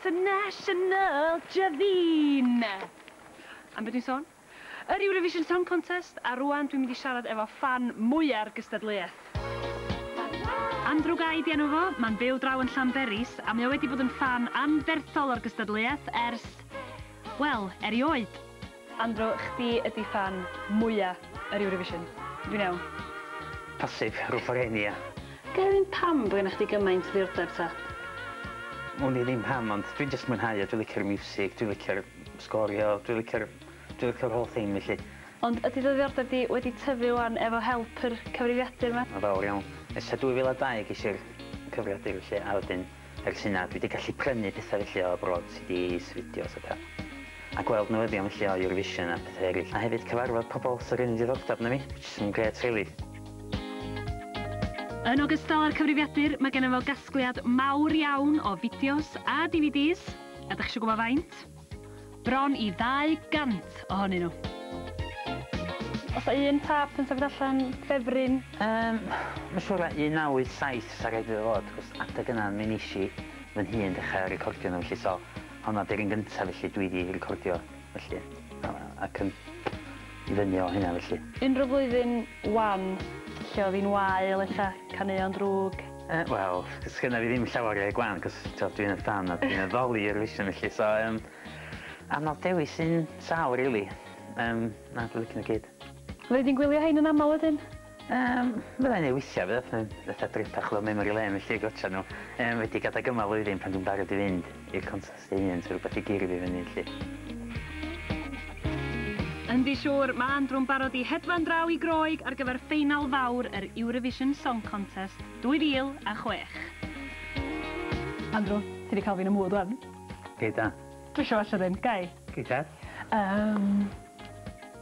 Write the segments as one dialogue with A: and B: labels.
A: International Javine. Am beth dwi'n sôn? Yr Eurovision Song Contest, a rwan dwi'n mynd i siarad efo ffan mwya'r gystadleuaeth. Andrew Guy 'di enw fo, mae'n byw draw yn Llanberis, a mae o wedi bod yn ffan anferthol o'r gystadleuaeth ers, wel, erioed. Andrew, chdi ydi ffan mwya yr Eurovision. Dwi'n iawn?
B: Posib, rhyw ffordd hyn, ia.
A: Ga i ofyn pam bod gennych chdi gymaint o ddiddordeb ta?
B: Wn i ddim pam, ond dwi'n jyst mwynhau o, dwi'n licio'r miwsig, dwi'n licio'r sgorio, dwi'n licio'r whole thing felly.
A: Ond ydy dy ddiddordeb di wedi tyfu wan efo help yr cyfrifiadur yma?
B: Mae'n fawr iawn. Ers 2002 ges i'r cyfrifiadur felly, a wedyn ers hynna dwi wedi gallu prynu pethau felly o abroad, CDs, fideos a pethau. A gweld newyddion felly o Eurovision a pethau eraill. A hefyd cyfarfod pobl sy'n yr un diddordeb na fi, which is yn grêt really.
A: Yn ogystal â'r cyfrifiadur, mae gennym fo gasgliad mawr iawn o fideos a DVDs. A dych chi eisiau gwybod faint? Bron i 200 ohonyn nhw. Oes 'na un tap yn sefyll allan, ffefryn?
B: Mae'n siŵr 1987 sa rhaid iddo fod, cos adeg yna mi nes i fy hun dechrau recordio nhw felly, so honna di'r un gyntaf felly dwi wedi recordio felly, ac yn i fyny o hynna felly.
A: Unrhyw flwyddyn wan lle oedd hi'n wael ella, caneuon drwg?
B: Wel, sgynna fi ddim llawer o gwan, cos dwi'n fan a dwi'n addoli Eurovision felly, so anodd dewis un sâl, really. Na, dwi'n licio nhw gyd.
A: Fyddi di'n gwylio hein yn aml wedyn?
B: Fyddai'n ei weithio, fydd fatha drip bach o memory lane felly gwatsio nhw. Wedi adag yma flwyddyn pan dwi'n barod i fynd i'r contest ei hun, so rhywbeth i gyrru fi fyny felly.
A: Yndi siŵr, mae Andrew'n barod i hedfan draw i Groeg ar gyfer ffeinal fawr yr Eurovision Song Contest 2006. Andrew, ti wedi cael fi'n y mood wan.
B: Gei da.
A: Dwi eisiau watsio dyn, gai?
B: Gei da.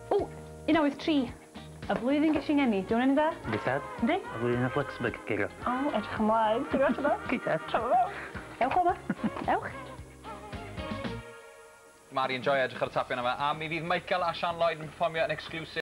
A: O, 1983. Y flwyddyn ges i'n ngeni. Di hwnna'n un da?
B: Yndi tad.
A: Yndi?
B: Y flwyddyn o Luxembourg, geiro.
A: O, edrych ymlaen. Ti'n gwybod o?
B: Gei tad.
A: Tra fo fewn. Ewch o ma. Ewch.
C: Mari yn joio edrych ar y tapio yma, a mi fydd Michael a Sian Lloyd yn perfformio yn exclusive.